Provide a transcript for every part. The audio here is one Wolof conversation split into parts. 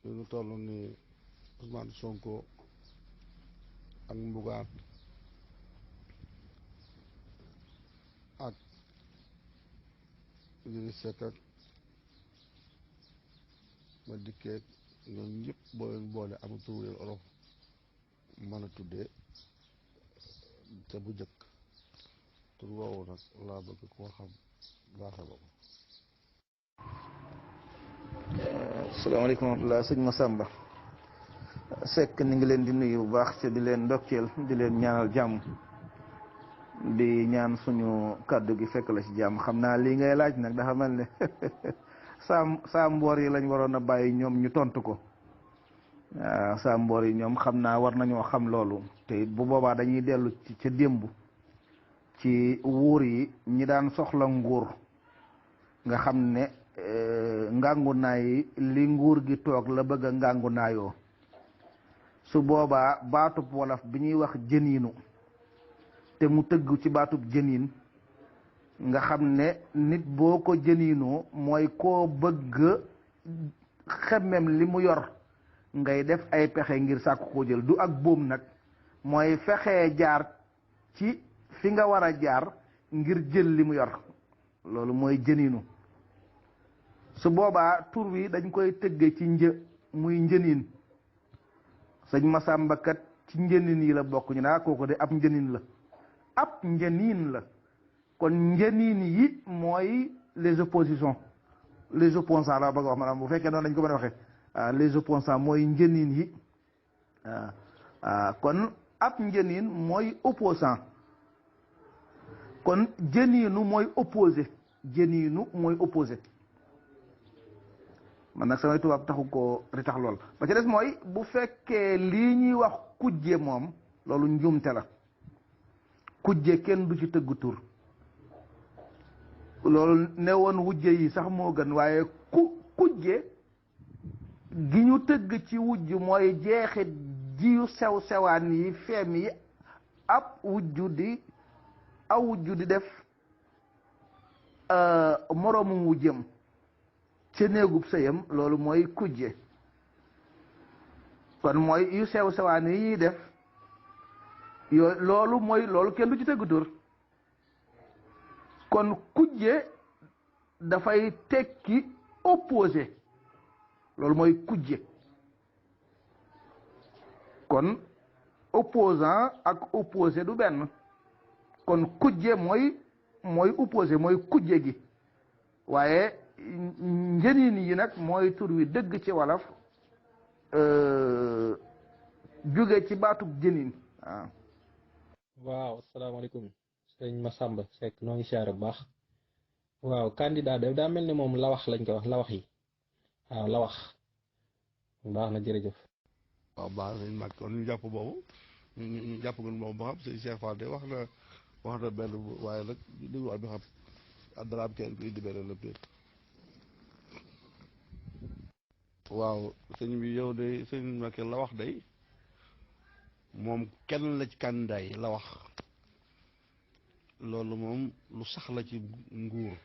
ñu toll ni Ousmane Sonko ak Bougane ak Idrissa Seck ak Madické ñoom ñëpp boo leen boole am tur leen olof mën a tuddee te bu njëkk tur woowu nag laa bëgg koo xam baaxee ba ko. asalaamaaleykum wa rahmatulah sëñ Massamba Seck ni ngi leen di nuyu bu baax te di leen ndokkeel di leen ñaanal jàmm di ñaan suñu kàddu gi fekk la ci jàmm xam naa lii ngay laaj nag dafa mel ne saa mboor yi lañ waroon a bàyyi ñoom ñu tontu ko waaw saa mboor yi ñoom xam naa war nañoo xam loolu te bu boobaa dañuy dellu ci ca démb ci wuur yi ñi daan soxla nguur nga xam ne ngàngu naay li nguur gi toog la bëgg a ngàngu naayoo su boobaa baatub wolof bi ñuy wax jëniinu te mu tëgg ci baatub jëniin nga xam ne nit boo ko jëniinoo mooy koo bëgg xemmem li mu yor ngay def ay pexe ngir sàkku koo jël du ak boom nag mooy fexee jaar ci fi nga war a jaar ngir jël li mu yor loolu mooy jëniinu su boobaa tur wi dañ koy tëgge ci muy njëniin sëñ Massamba kat ci njëniin yi la bokk ñu naa kooku de ab njëniin la ab njëniin la kon njëniin yi mooy les oppositions les opposants la bëgg a wax maanaam bu fekkee noonu lañ ko mën a waxee les opposants mooy njëniin yi kon ab njëniin mooy opposant kon jëniinu mooy opposé jëniinu mooy opposé man nag samay tubaab taxu ko ritax lool ba ci des mooy bu fekkee lii ñuy wax kujje moom loolu njuumte la kujje kenn du ci tëgg tur loolu ne woon wujje yi sax moo gën waaye kujje gi ñu tëgg ci wujj mooy jeexit jiyu sew sewaan yi feem yi ab wujju di def moroomum wujjëm ca néegub sëyam loolu mooy kujje kon mooy yu sew sewaan yi ñuy def yooyu loolu kenn du ci tëgg tur kon kujje dafay tekki opposé loolu mooy kujje kon opposant ak opposé du benn kon kujje mooy opposé mooy kujje gi waaye njëniin yi nag mooy tur wi dëgg ci wolof jóge ci baatub jëniin waaw asalaamaaleykum sëñ Massamba Seck noo ngi siyaare bu baax waaw candidat de daa mel ni moom la wax lañ koy wax la wax yi waaw la wax baax na jërëjëf. waaw baax nañ mag kon ñu jàpp boobu ñu jàpp ngeen boobu ba xam sëñ Cheikh Fall de wax na benn waaye nag ñu dégluwaat bi xam dara am kenn ku indi benn la péet waaw sëñ bi yow de sëñ Mbacké la wax day moom kenn la ci candidat yi la wax loolu moom lu sax la ci nguur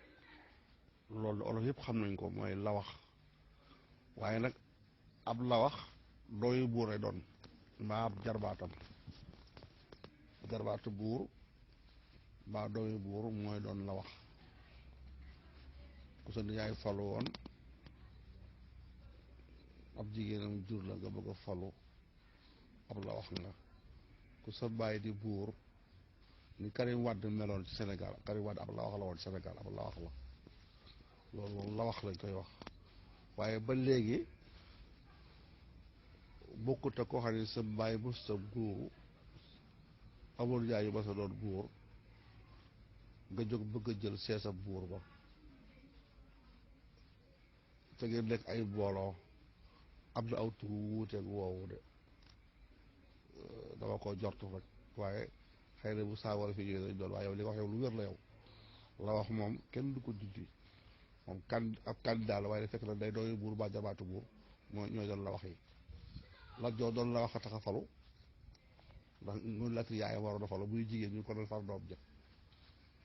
loolu olof yëpp xam nañ ko mooy la wax waaye nag ab la wax dooyu buur lay doon mbaa ab jarbaatu buur mbaa dooyu buur mooy doon la wax ku sa nijaay falu woon ab jigéenam jur la nga bëgg a falu ab la wax nga ku sa bàyyi di buur ni Karim Wade meloon ci Sénégal Karim Wade ab la wax la woon Sénégal ab la wax la loolu moom la wax lañ koy wax waaye ba léegi bokkut ak koo xam ne sa bàyyi bu sa buuru amul jaay yu ma sa doon buur nga jóg bëgg a jël seesa buur ba te ngeen nekk ay booloo am na aw tur wuuteeg woowu de dama ko jortu rek waaye xëy na bu saawara fi jógee dañ doon waaye yow li nga wax yow lu wér la yow la wax moom kenn du ko dindi moom ab candidat la waaye fekk na day dooyu buur ba jabaatu buur ñooy doon la wax yi la joo doon la wax a tax a falu ndax noonu la yaayam waroon a falu buy jigéen ñu ko doon far doom ja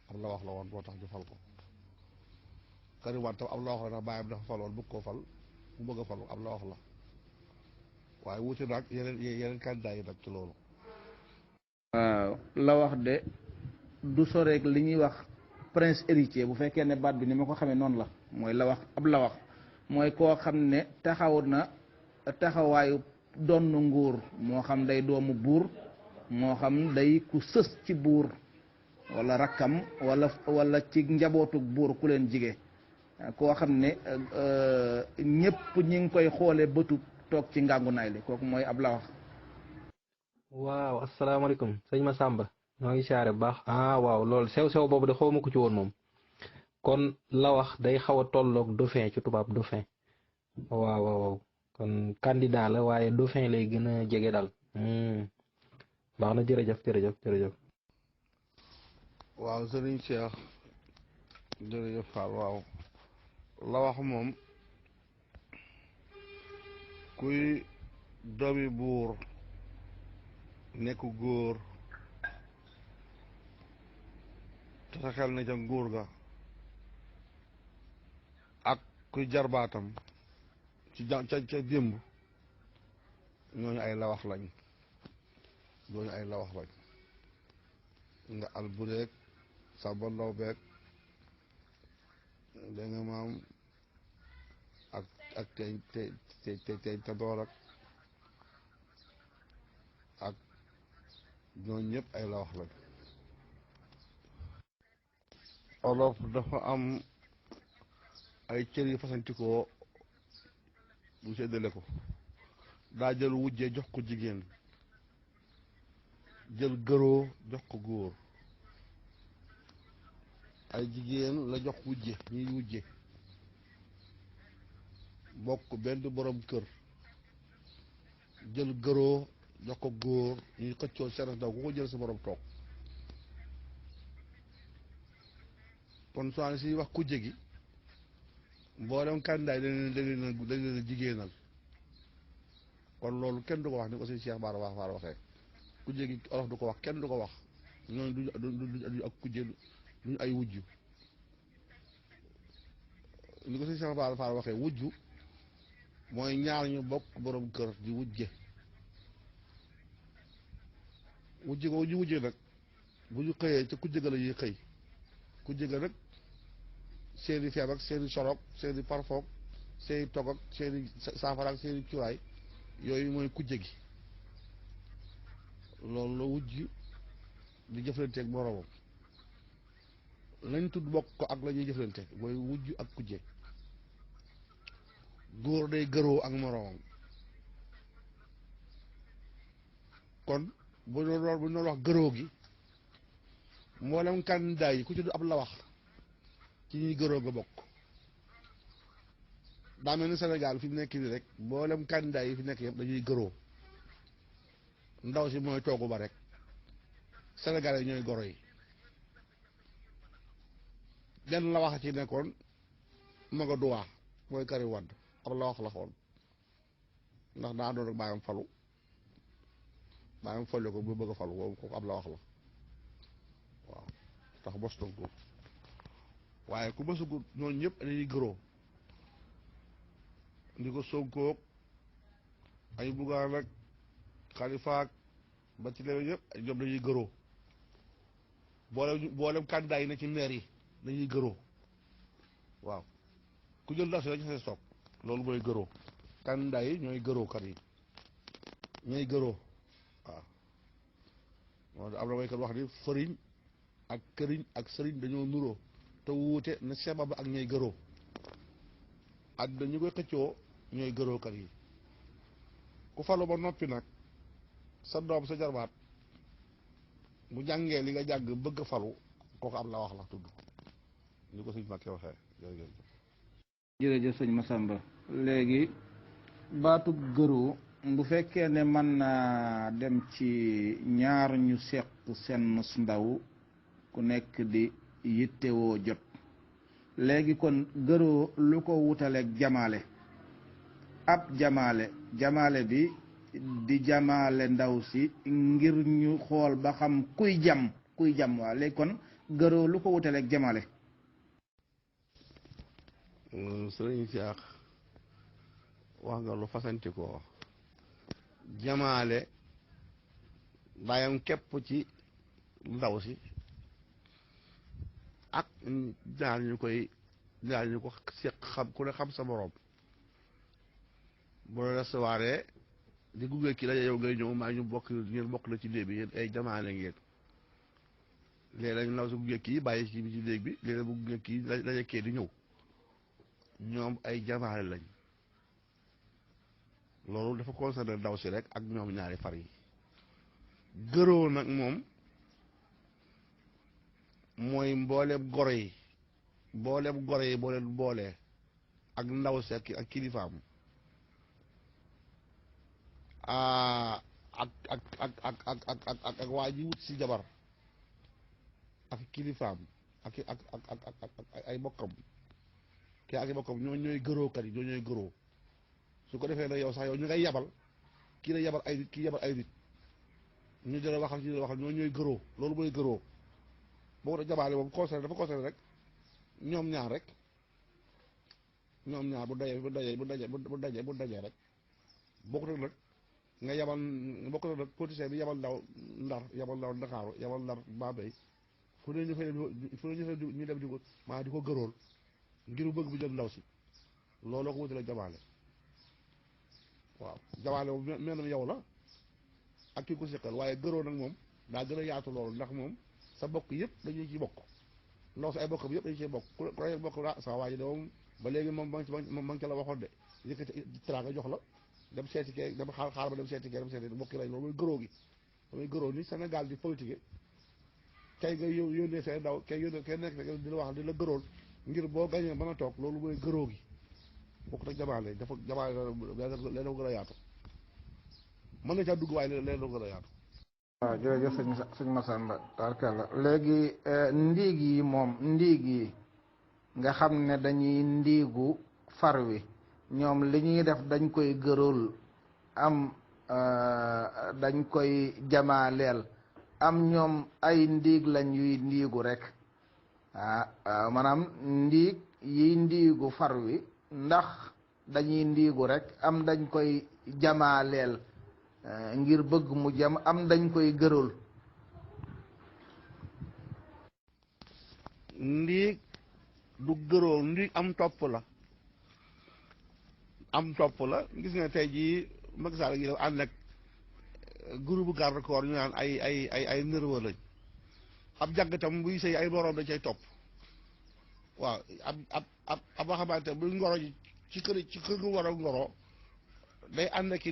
ab la wax la woon moo tax ñu fal ko Karim Wade tam ab la wax la ndax bàyyam dafa faloon bëgg koo fal mu bëgg a falu ab la wax la waaye wuute nag yeneen candidat yi nag ci loolu. waaw la wax de du soreek li ñuy wax prince héritier bu fekkee ne baat bi ni ma ko xamee noonu la mooy la wax ab la wax mooy koo xam ne taxaw na taxawaayu donn nguur moo xam day doomu buur moo xam day ku sës ci buur wala rakkam wala ci njabootu buur ku leen jige koo xam ne ñëpp ñi ngi koy xoole bëtu toog ci ngàngu naay li kooku mooy ab la wax. waaw asalaamaaleykum sëñ Massamba ñoo ngi siyaare bu baax waaw loolu sew boobu de xawma ko ci woon moom kon la wax day xaw a tolloog dauphin ci tubaab dauphin waaw kon candidat la waaye dauphin lay gën a jege daal baax na jërëjëf waaw sëriñ Cheikh jërëjëf Fall waaw la wax moom kuy doomi buur nekk góor te sa xel na ca nguur ga ak kuy jarbaatam ci ca démb ñooñu ay la wax lañ nga al bureeg Samba Ndaw beeg dégg nga maam ak tey te door ak ñooñu ñëpp ay la wax lañ. olof dafa am ay cër yu fasantikoo bu séddale ko daa jël wujje jox ko jigéen jël gëroo jox ko góor ay jigéen la jox wujje ñuy wujje bokk benn borom kër jël gëroo jox ko góor ñuy xëccoo seres ndaw ku ko jël sa borom toog kon soxna si wax kujje gi mboolem candidat yi dañ leen a jigéenal kon loolu kenn du ko wax ni ko si Cheikh Bara waxee kujje gi olof du ko wax kenn du ko wax ñooñu duñu ak kujje duñu ay wujju ni ko si Cheikh Bara waxee wujju mooy ñaar ñu bokk borom kër di wujje wujje nag bu ñu xëyee ca kujje ga la ñuy xëy kujje ga nag seeni feeb ak seeni sorog seeni parfum seeni tog ak seeni saafara ak seeni cuuraay yooyu mooy kujje gi loolu la wujj di jëflanteeg moroomam lañ tudd bokk ko ak la ñuy jëflanteeg mooy wujj ak kujje góor day gëroo ak moroomam kon bu ñu doon wax gëroo gi mboolem candidat yi ku ci du ab la wax ci ñuy gëroo nga bokk daa mel ni Sénégal fi mu nekk nii rek mboolem candidat yi fi nekk yëpp dañuy gëroo ndaw si mooy toogu ba rek Sénégal yi ñooy goro yi benn la wax ci nekkoon maga duwaa mooy Karim Wade ab la wax la xoon ndax daa doon rek bàyyam falu bàyyam falu ko bu bëgg a falu boobu kooku ab la wax la waaw tax boston ko waaye ku bësugut ñooñu ñëpp dañuy gëroo ndi ko Sonko ay Bougane ak Khalifa ak ba ci léegi yëpp ñoom dañuy gëroo boolem candidat yi ne ci maire yi dañuy gëroo waaw ku jël ndax si rek sa soog loolu mooy gëroo candidat yi ñooy gëroo kat yi ñooy gëroo waaw moo am na waykat wax ni fëriñ ak këriñ ak sëriñ dañoo nuroo te wuute na sebab ak ñooy gëroo àddina ñu koy xëccoo ñooy gëroo kat yi ku falu ba noppi nag sa doom sa jarbaat bu jàngee li nga jàng bëgg falu kooku am la wax la tudd ni ko sëñ Mbakke waxee jërëjëf sëñ Massamba léegi baatub gëroo bu fekkee ne mën naa dem ci ñaar ñu seq seen ndaw ku nekk di yittewoo jot léegi kon gëroo lu ko wutaleeg jamaale ab jamaale bi di jamaale ndaw si ngir ñu xool ba xam kuy jam waa léegi kon gëroo lu ko wutaleeg jamaale. sëriñ Cheikh wax nga lu fasanti ko jamaale bàyyam képp ci ndaw si ak ñaar ñu ko seq xam ku ne xam sa borom bu la recevoir di gunge kii la yow ngay ñëw maa ñu bokk ngeen bokk na ci néeg bi yéen ay jamaale ngeen léeg-léeg ndaw si gunge kii bàyyi ci néeg bi léeg-léeg bu gunge kii daje kee di ñëw ñoom ay jamaale lañ loolu dafa concerné ndaw si rek ak ñoom ñaari far yi gëroo nag moom mooy mboolem goro yi boo leen boolee ak ndaw si ak kilifaam ak waa ji wut si jabar ak kilifaam ak ay bokkam kii ak ay bokkam ñooy gërookat yi ñooy gëroo su ko defee nag yow sax yow ñu ngay yabal kii la yabal ay nit kii yabal ay nit ñu jëlee waxal ñu jëlee waxal ñooy gëroo loolu mooy gëroo boo ko jabaale moom dafa concerné rek ñoom ñaar rek ñoom ñaar bu dajee rek bokkut nag nga yabal bokkut nag politicien bi yabal ndaw Ndar yabal ndaw Ndakaaru yabal Ndar Bambey fu ne ñu fay ñu dem di ko maa di ko gërool ngir bëgg bu jël ndaw si looloo ko wutale jabaale waaw jabaale moom mel na yow la ak kii ko seqal waaye gëroo nag moom daa gën a yaatu loolu ndax moom sa bokk yëpp dañuy ci bokk ndaw si ay bokkam yëpp dañu ciy bokk ku la bokk sa waa ji de moom ba léegi moom ma ngi ca la waxoon de yëkkati teraanga jox la dem seeti kee dem xaar ba dem seeti kee dem seeti bokki lañ loolu mooy gëroo gi mooy gëroo ni Sénégal di politique kay nga yónnee say ndaw kay yónnee kay nekk di la wax di la gërool ngir boo gañee mën a toog loolu mooy gëroo gi bokk nag jamaale dafa jamaale leen dafa gën a yaatu mën na caa dugg waaye leen dafa gën a yaatu. waaw jërëjëf sëñ Massamba tarkalla léegi ndiig yi moom ndiig yi nga xam ne dañuy ndiigu far wi ñoom li ñuy def dañ koy gërool am dañ koy jamaaleel am ñoom ay ndiig lañ yuy ndiigu rek maanaam ndiig yiy ndiigu far wi ndax dañuy ndiigu rek am dañ koy jamaaleel ngir bëgg mu jam am dañ koy gërool. ndiig du gëroo ndiig am topp la gis nga tey jii Macky Sall gi def ànd ak groupe garde corps ñu naan ay nerveux lañ ab jàggatam buy sëy ay borom da cay topp waaw ab waxamante bu ngoro ji ci kër gu war a ngoro day ànd ak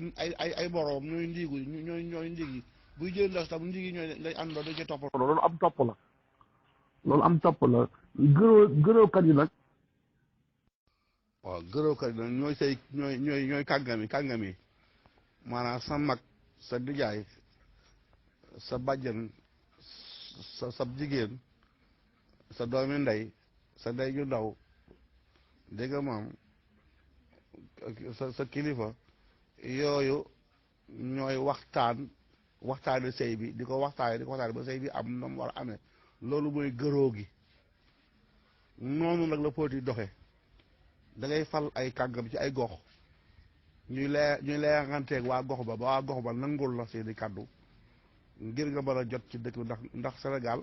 ay borom ñooy ndiigu ñooy ndiig yi buy jël ndax tam ndiig yi ñooy lay àndoo da cay topp loolu am topp la gërookat yi nag waaw gërookat yi nag ñooy say ñooy kàngam yi maanaam sa mag sa nijaay sa bàjjan sa jigéen sa doomi ndey sa ndey ju ndaw dégg nga maam sa kilifa yooyu ñooy waxtaane sëy bi di ko waxtaane ba sëy bi am na mu war a amee loolu mooy gëroo gi noonu nag la politique doxe da ngay fal ay kàngam ci ay gox ñuy leeranteeg waa gox ba waa gox ba nangul la seeni kàddu ngir nga mën a jot ci dëkk bi ndax Sénégal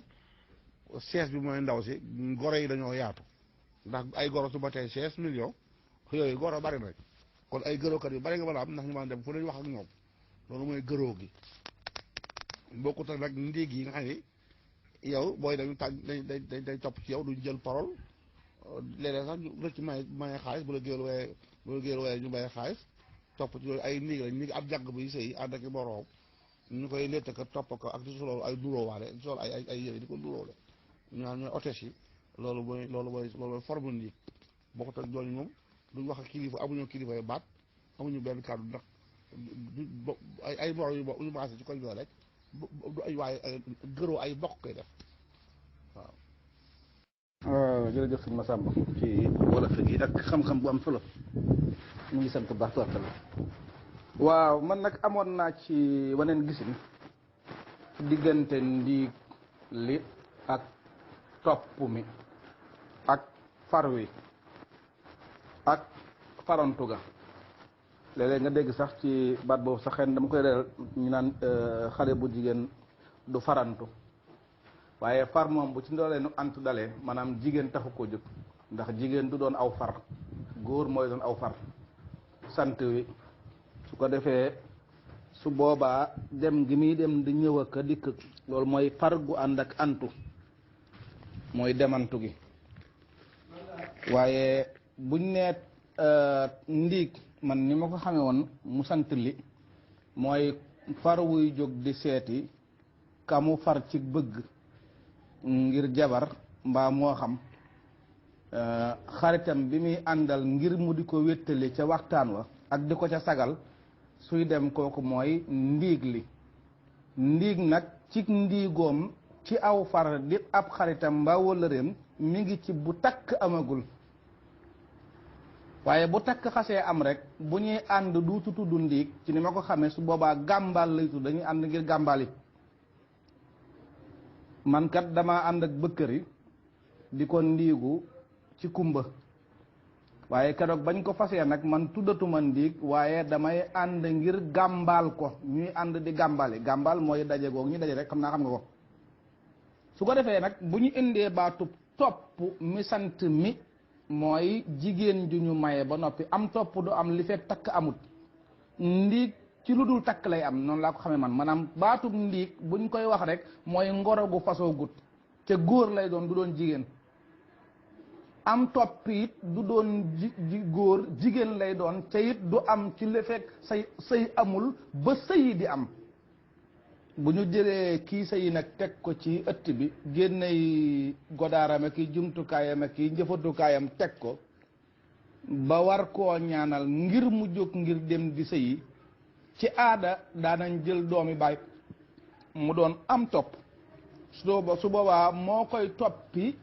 sees bi mooy ndaw si goro yi dañoo yaatu ndax ay goro su ba tey 16 millions yooyu goro bari na kon ay gërookat yu bari nga mën a am ndax ñu mën a dem fu nañ wax ak ñoom loolu mooy gëroo gi bokkut ak nag ndiig yi nga xam ne yow booy dañu day topp ci yow duñ jël parole léeg-léeg sax ñu rëcc maye xaalis bu la géwél waaye ñu maye xaalis topp ci yooyu ay ndiig lañ ndiig ab jàgg buy sëy ànd ak boroom ñu koy létt ko topp ko ak di solo ay nuróo waale di sol ay yére di ko nuróole ñu naan ñooy otes yi loolu mooy forme ndiig bokkut ak ñooñu moom duñ wax ak kilifa amuñu kilifa yu baat amuñu benn kàddu ndax ay moro yu maase ci koñ bi rek du ay waaye gëroo ay bokk koy def waaw jërëjëf sëñ Massamba ci wolof gi ak xam-xam bu am solo ñu ngi sant bu baax tubarkalla waaw man nag amoon naa ci waneen gisin diggante ndiig li ak topp mi ak far wi ak farantu ga léeg-léeg nga dégg sax ci baat boobu sax xëy na dama koy reeral ñu naan xale bu jigéen du farantu waaye far moom bu ci ndoolee nu antu dalee maanaam jigéen taxu koo jóg ndax jigéen du doon aw far góor mooy doon aw far sant wi su ko defee su boobaa dem gi muy dem di ñëw ak a dikk loolu mooy far gu ànd ak antu mooy demantu gi waaye buñ neet ndiig man ni ma ko xamee woon mu sant li mooy far wuy jóg di seeti kamu far ci bëgg ngir jabar mbaa moo xam xaritam bi muy àndal ngir mu di ko wéttali ca waxtaan wa ak di ko ca sagal suy dem kooku mooy ndiig li ndiig nag ci ndiigoom ci aw far di ab xaritam mbaa wëllëreem mi ngi ci bu takk amagul waaye bu takk xasee am rek bu ñuy ànd duutu tudd ndiig ci ni ma ko xamee su boobaa gàmbaal lay tudd dañuy ànd ngir gàmbaali man kat dama ànd ak bëkkëri di ko ndiigu ci kumba waaye keroog bañ ko fasee nag man tuddatuma ndiig waaye damay ànd ngir gàmbaal ko ñuy ànd di gàmbaali gàmbaal mooy daje goog ñu daje rek xam naa xam nga ko su ko defee nag bu ñu indee baatub topp mi sant mi mooy jigéen ju ñu maye ba noppi am topp du am li fekk takk amut ndiig ci lu dul takk lay am noonu laa ko xamee man maanaam baatub ndiig buñ koy wax rek mooy ngoro gu fasoo gut te góor lay doon du doon jigéen am topp it du doon góor jigéen lay doon te it du am ci li fekk sëy amul ba sëy di am bu ñu jëlee kii sëy nag teg ko ci ëtt bi génney godaaram ak i jumtukaayam ak i njëfatukaayam teg ko ba war koo ñaanal ngir mu jóg ngir dem di sëyi ci aada daanañ jël doomi baay mu doon am topp su boobaa moo koy toppi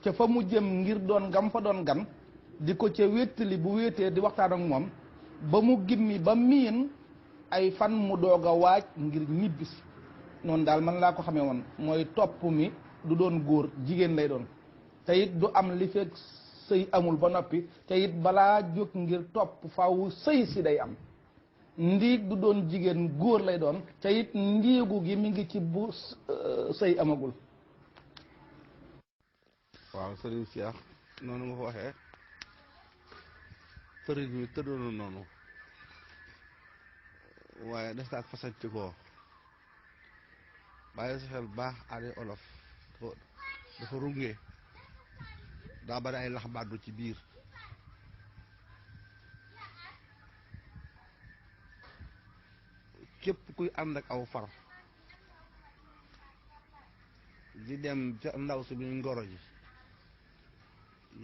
ca fa mu jëm ngir doon gam fa doon gan di ko ca wéttali bu wéetee di waxtaan ak moom ba mu gimmi ba miin ay fan mu doog a waaj ngir ñibbisi noonu daal man laa ko xamee woon mooy topp mi du doon góor jigéen lay doon te it du am li fekk sëy amul ba noppi te it balaa jóg ngir topp faaw sëy si day am ndiig du doon jigéen góor lay doon te it ndiigu gi mi ngi ci bu sëy amagul. waaw sëriñ Cheikh noonu nga ko waxee tërin mi tëddoona noonu waaye des na ak fasanti koo bàyyi sa xel baax aade olof dafa runge daa bari ay lax baddu ci biir képp kuy ànd ak aw far di dem ca ndaw si muy ngoro ji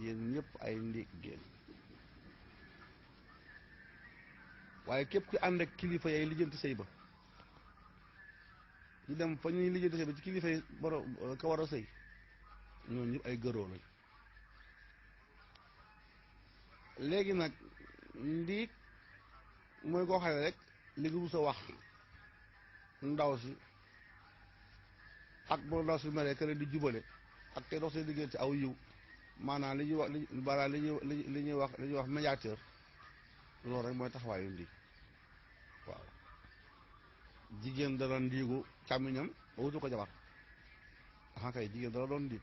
yéen ñëpp ay ndiig génn waaye képp kuy ànd ak kilifa yay lijjanti sëy ba ñu dem fa ñuy lijjanti sëy ba ci kilifa yi borom ka war a sëy ñoom ñëpp ay gëroo lañ léegi nag ndiig mooy koo xam ne rek li nga mus a wax ndaw si ak boo ndaw si meree kële di jubale ak te dox seen diggante ci aw yiw maanaam li ñuy wax li ñuy wax médiateur loolu rek mooy taxawaayu ndiig waaw jigéen dana ndiigu càmmiñam ba wutu ko jabar aha kay jigéen dana doon ndiig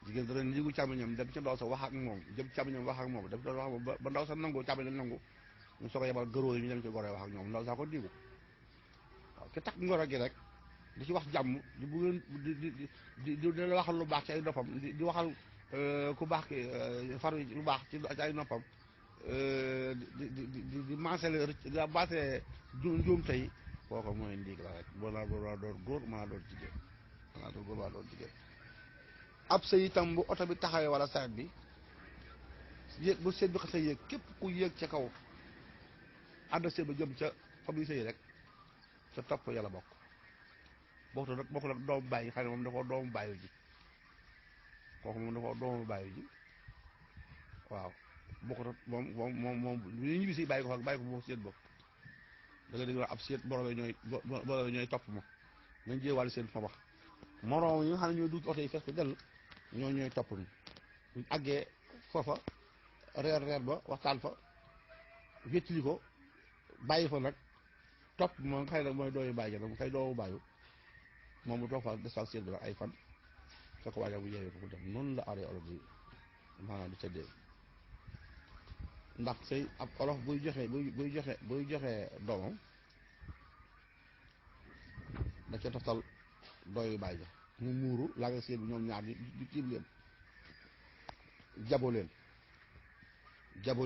jigéen dana ndiigu càmmiñam dem ci ndaw sa wax ak moom jëm càmmiñam wax ak moom dem ci wax ak moom ba ndaw sa nangu càmmiñam nangu ñu soog a yebal gëroo yi ñu dem ci goro wax ak ñoom ndaw saa ko ndiigu waaw ke takk ngoro gi rek di ci wax jàmm di bu di waxal lu baax ci ay noppam di waxal ku baax ki faru lu baax ci ay noppam di maasale di baasee njuum tey kooku mooy ndiig la rek boo naa doon góor mën naa doon jigéen mën naa doon góor mën naa doon jigéen ab sëy itam bu oto bi taxawee wala saret bi yéeg bu seet bi xasee yéeg képp ku yéeg ca kaw ànd seet ba jëm ca fa muy sëy rek ca topp yàlla bokk bokk nag doomu bàyyi xam ne moom dafa doomu bàyyi ji kooku moom dafa doomu bàyyi ji waaw bokk nag moom li ñu bisi bàyyi ko fa moom seet bopp da nga dégg ab seet borom ñooy topp ma nañ jéewaale seen fa wax moroom yi nga xam ne ñooy dugg oto yi fees ko dell ñoo ñooy topp ni buñ àggee foofa reer ba waxtaan fa wéttali ko bàyyi fa nag topp moom nga xëy nag mooy dooyu bàyyi nag mu xëy doomu bàyyu moom mu toog fa des fa seet bi nag ay fan soo ko waajal bu yeewee ko mu dem noonu la aaree olof bi maanaam di tëddee ndax say ab olof buy joxe doomam da ca toftal dooyu bàyyi ja mu muuru laa nga seet bi ñoom ñaar di tiim leen jabo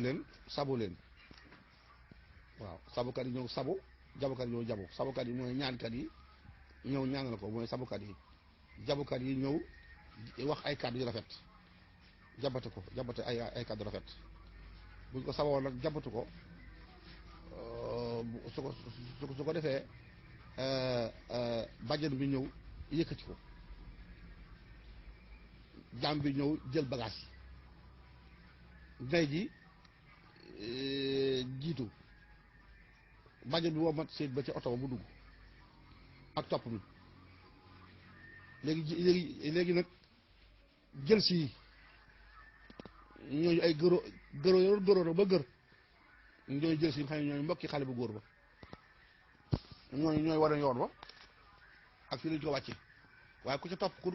leen sabu leen waaw sabukat yi ñëw sabu jabukat yi ñëw jabu sabukat yi mooy ñaankat yi ñëw ñaanal ko mooy sabukat yi jabukat yi ñëw wax ay kàddu yu rafet jabate ay kàddu rafet buñ ko saboo nag jabatu ko su ko defee bàjjen bi ñëw yëkkati ko jaam bi ñëw jël bagage yi ndey ji jiitu bàjjen bi woo mat seet ba ci oto ba bu dugg ak topp mi léegi nag jël si ñooñu ay gëro ba gër ñooy jël si xam ne ñooy mbokki xale bu góor ba ñooñu ñooy war a yoon wa ak fii lañu ko wàcce waaye ku ca topp ku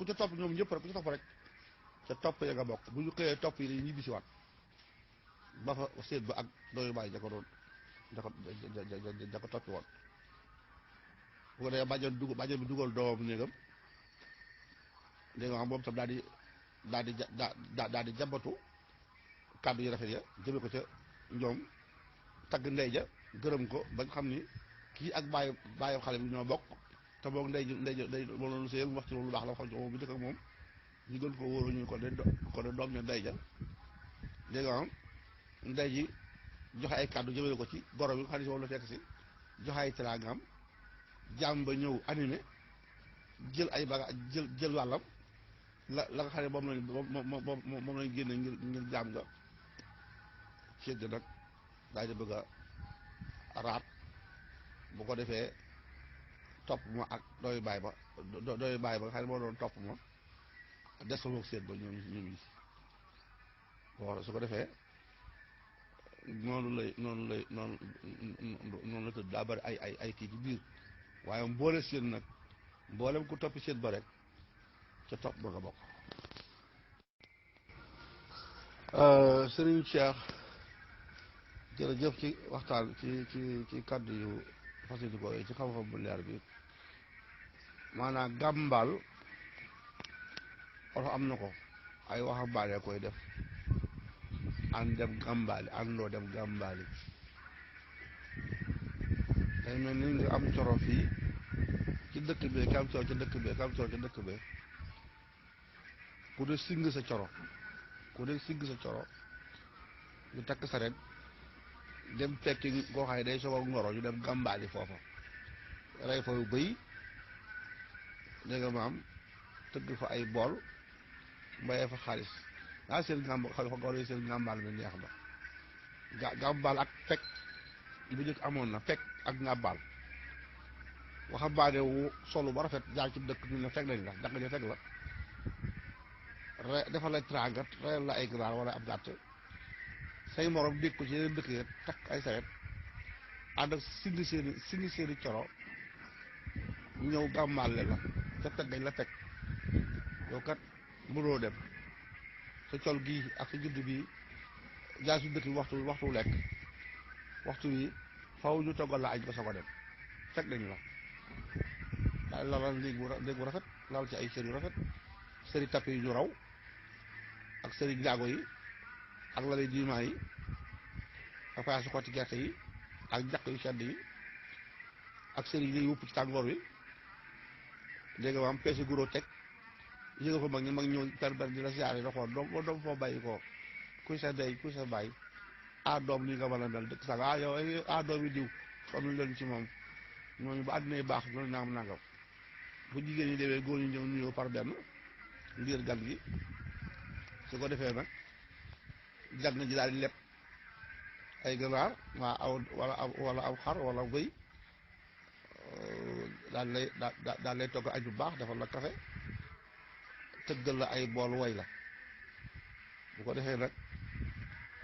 ca topp ñoom ñëpp rek ku ca topp rek ca topp ya nga bokk bu ñu xëyee topp yi dañuy ñibbi si waat ba fa seet ba ak dooyu bàyyi ja ko toppi woon bu ko defee bàjjan bi dugal doomam néegam dégg nga xam moom tam daal di jambatu kàddu yu rafet ya jëme ko ca ñoom tagg ndey ja gërëm ko bañ xam ni kii ak bàyyi xale bi ñoo bokk te boog ndey moom loolu sëyal wax ci loolu lu baax la xam ci moom bi dëkk ak moom ñu gën ko wóoru ñu ko de doom ne ndey ja dégg nga xam ndey ji joxe ay kàddu jëmale ko ci goro bi nga xam ne si moom la fekk si joxe ay teraangam jaam ba ñëw animé jël ay baga jël wàllam la nga xam ne moom lañ génne ngir jaam nga ceet ga nag daal di bëgg a raat bu ko defee topp ma ak dooyu baay ba nga xam ne moo doon topp ma des fa moog seet ba ñoom bon su ko defee noonu la tëdd daa bari ay kii ci biir waaye mboole seen nag mboolem ku toppi seet ba rek ca topp ba nga bokk. Sëriñ Cheikh jërëjëf ci waxtaan ci kàddu yu fasiti ko ci xam-xam bu leer bi maanaam gàmbaal oto am na ko ay waxambaane koy def ànd dem gàmbaali àndoo dem gàmbaali day mel ni nga am coro fii ci dëkk bi ka am coro ca dëkk bi ka am coro ca dëkk bi ku de sing sa coro ñu takk saret dem fekki koo xam ne day soog a ngoro ñu dem gàmbaali foofa rey fa bëy dégg nga maam tëgg fa ay bool mbayee fa xaalis seen gàmbaal mi neex na gàmbaal ak fekk bu njëkk amoon na fekk ak ngàbbaal waxambaane wu solu ba rafet jaar ci dëkk ñu ne fekk nañ la jàq ja fekk la defal la trangat reyal la ay ganaar wala ab gàtt say morom dégg ko ci yeneen dëkk yi takk ay saret ànd ak singi seeni coro ñëw gàmmaale la ca fekk gañ la fekk yow kat mënoo dem sa col gii ak sa judd bii jaar su dëkk bi waxtu lekk waxtu wi faw ñu toggal la añ ba soog a dem fekk nañ la daal lalal néeg bu rafet lal ci ay sër yu rafet sëri tappe yi ñu raw ak sëri njaago yi ak lali diimaa yi ak fayaasi xotti gerte yi ak njaq yu sedd yi ak sëri yi ñuy wupp ci tàngoor wi dégg nga am peese guro teg yëga fa mag ñëw per di la siyaare da xool doom foo bàyyi ko kuy sa ndey kuy sa bàyyi doom nii nga mën a mel dëkk sax yow doom yi diw sonn leen ci moom ñooñu ba àddina yi baax ñooñu nangam bu jigéen ñi demee góor ñu ñëw nuyoo par benn ngir gan gi su ko defee nag gan ji daal di leb ay ganaar wala aw xar wala bëy daal lay togg añ bu baax defal la café tëggal la ay bool way la bu ko defee nag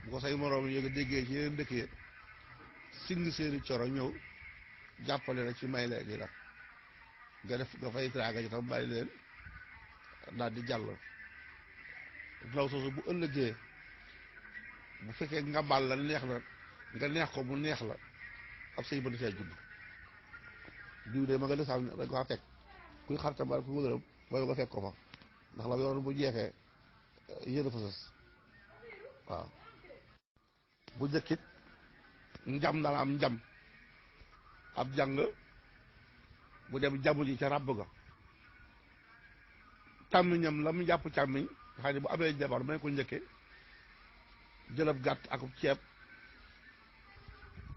bu ko say moroom yéega déggee ci yeneen dëkk yi sing seeni coro ñëw jàppale la ci may léegi la nga fay traaga ji tam bàyyi leen daal di jàll ndaw soosu bu ëllëgee bu fekkee ngambal la neex la nga neex ko mu neex la ab sëy mën fee judd diw de ma nga desal dañ ko fekk kuy xaritam ba ku wëgëram booy nga fekk ko fa ndax la yoroon bu jeexee yéen a fa sës waaw bu njëkkit njam dana am njam ab jàng bu dem jamu ji ca ràbb ga càmmiñam la mu jàpp càmmiñ nga xam ne bu amee jabar may ko njëkke jëlab gàtt ak ceeb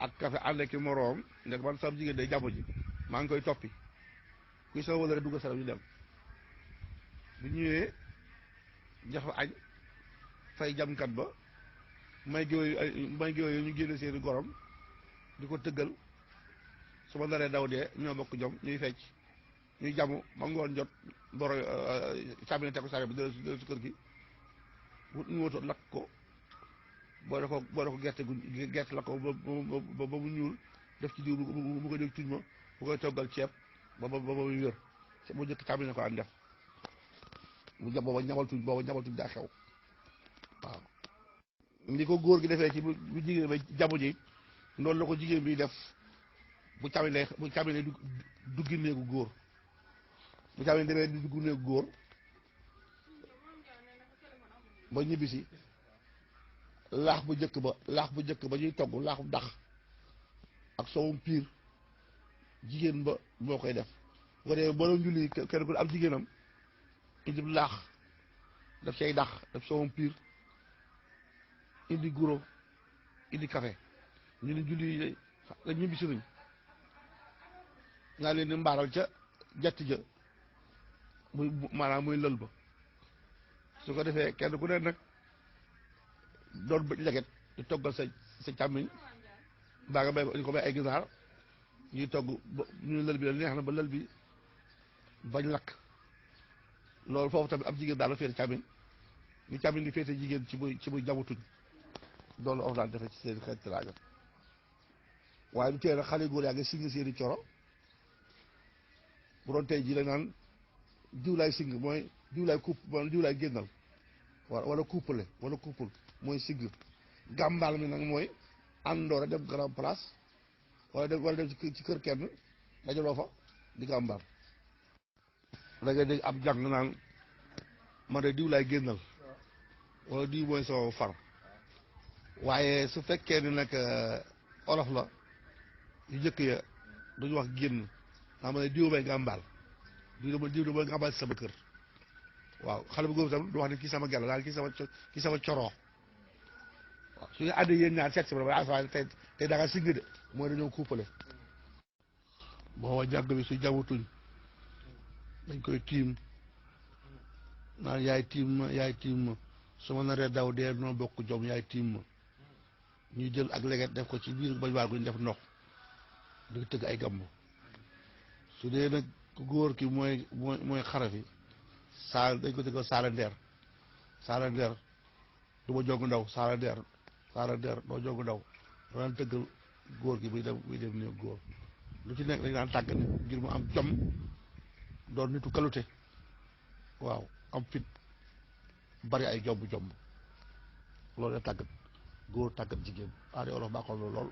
ak café ànd ki moroom ndek man sam jigéen day jamu ji maa ngi koy toppi kuy sama wala rek dugg saram ñu dem bu ñëwee jox añ fay jamkat ba may géwél ñu génne seeni gorom di ko tëggal su ma naree daw dee ñoo bokk jom ñuy fecc ñuy jamu ba ngoon jot boro càmmine te ko sare bi dël si kër gi wut ñu woto lakk ko boole ko gerte la ko ba mu ñuul def ci diw bu koy dégg tuñ ma bu koy toggal ceeb ba muy wér bu njëkk càmmine ko daan def booba ñamal tuñ daa xew waaw ni ko góor gi defee ci bu jigéen ba jamu ji noonu la ko jigéen bi def bu càmmine duggi néegu góor bu càmmine demee di dugg néegu góor ba ñibbisi laax bu njëkk ba ñuy togg laaxu dax ak soowum piir jigéen ba moo koy def bu ko defee boo doon julli kenn ku am jigéenam indi laax daf cay dax daf soowum piir indi guro indi café ñu ne julli la ñibbisi nañ nga leen di mbaaral ca jatti ja muy maanaam muy lël ba su ko defee kenn ku ne nag doon bëj leget di toggal sa càmmiñ mbaa nga bay ko bay ay ginaar ñuy togg ba ñu lël bi la neex na ba lël bi bañ lakk loolu foofu tamit ab jigéen daal la féete càmmiñ ñu càmmiñ di féete jigéen ci muy jamutuñ doolu of daan defe ci seen xeet teraanga waaye du tee nag xale góor yaa ngi sing seeni coro bu doon tey jii dañ naan diw laay sing mooy diw laay couple diw laay génnal wala couple mooy sing gàmbaal mi nag mooy àndoora dem grand place wala dem ci kër kenn dajaloo fa di gàmbaal da ngay dégg ab jàng naan man de diw laay génnal wala diw mooy sama far waaye su fekkee ni nag olof la yu njëkk ya duñu wax génn naa ma ne diw may gàmbaal diw damay gàmbaal ci sama kër waaw xale bu góor tam du wax ne kii sama gel daal kii sama coroo waaw su ñu àndee yéen ñaar seet si ma waaye tey da nga sigg de mooy dañoo kuupale booba jàgg bi su jamutuñ dañ koy tiim naan yaay tiim ma su ma naree daw dee noo bokk jom yaay tiim ma ñuy jël ak leget def ko ci biir bañ waar guñ def ndox di tëgg ay gamb su dee nag góor ki mooy xarafi saal dañ ko tëggal saala ndeer du ma jong ndaw saala ndeer doo jong ndaw daan tëggal góor gi buy dem ne góor lu ci nekk dañ daan tàgg nit ngir mu am jom doon nitu kalute waaw am fit bari ay jomb loolu la tàggat góor tàggat jigéen aada olof baaxoon lool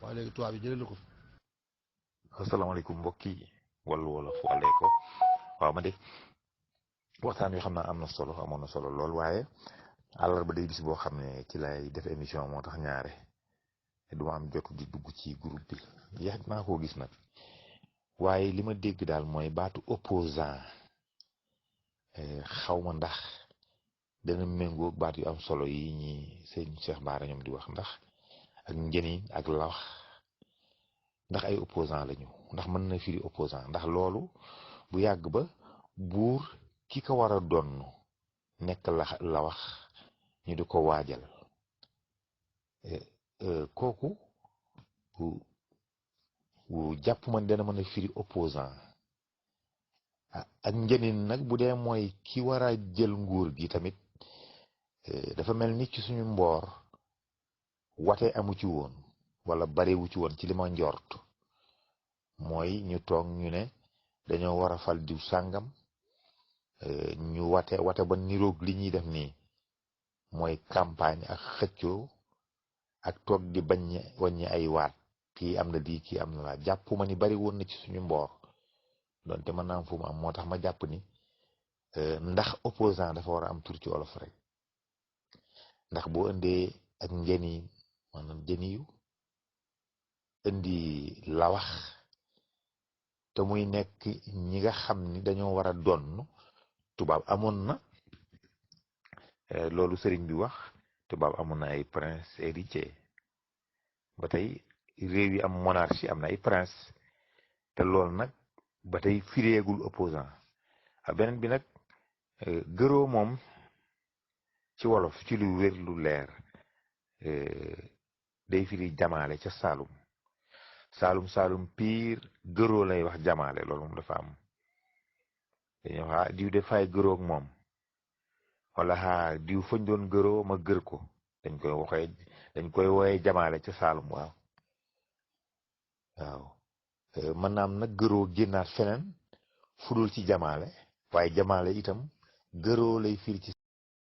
waaye léegi tubaab bi jëlee na ko fi. asalaamaaleykum mbokk yi wàllu wolof walee ko waaw ma de waxtaan wi xam naa amoon na solo lool waaye àllarba day bis boo xam ne ci lay def émission moo tax ñaare du ma am jot di dugg ci groupe bi yàgg naa koo gis nag waaye li ma dégg daal mooy baatu opposant xaw ma ndax dana méngoo baat yu am solo yi ñi sëñ Cheikh Bara ñoom di wax ndax ak njëriñ ak la wax ndax ay opposant lañu ndax mën na firi opposant ndax loolu bu yàgg ba buur ki ko war a donn nekk la wax ñu di ko waajal kooku jàpp man dana mën a firi opposant ak njëriñ nag bu dee mooy ki war a jël nguur gi tamit dafa mel ni ci suñu mboor wate amu ci woon wala bariwu ci woon ci li ma njort mooy ñu toog ñu ne dañoo war a fal diw sàngam ñu wate ba niroog li ñuy def nii mooy campagne ak xëccoo ak toog di bañ wàññi ay waat kii am na lii kii am na laa jàpp ma ni bari woon na ci suñu mboor donte mën naa am fu mu am moo tax ma jàpp ni ndax opposant dafa war a am tur ci olof rek ndax boo indee ak njëni maanaam jëni yu indi la wax te muy nekk ñi nga xam ni dañoo war a donn tubaab amoon na loolu sëriñ bi wax tubaab amoon na ay prince héritier ba tey réew yi am monarchie am na ay prince te loolu nag ba tey fireegul opposant beneen bi nag gëroo moom ci wolof ci lu wér lu leer day firi jamaale ca Saalum piir gëroo lay wax jamaale loolu moom dafa am dañuy wax diw de fay gëroog moom wala diw fañ doon gëroo ma gër ko dañ koy wooye jamaale ca Saalum waaw mën naa am nag gëroo génnaat feneen fudul ci jamaale waaye jamaale itam gëroo lay firi ci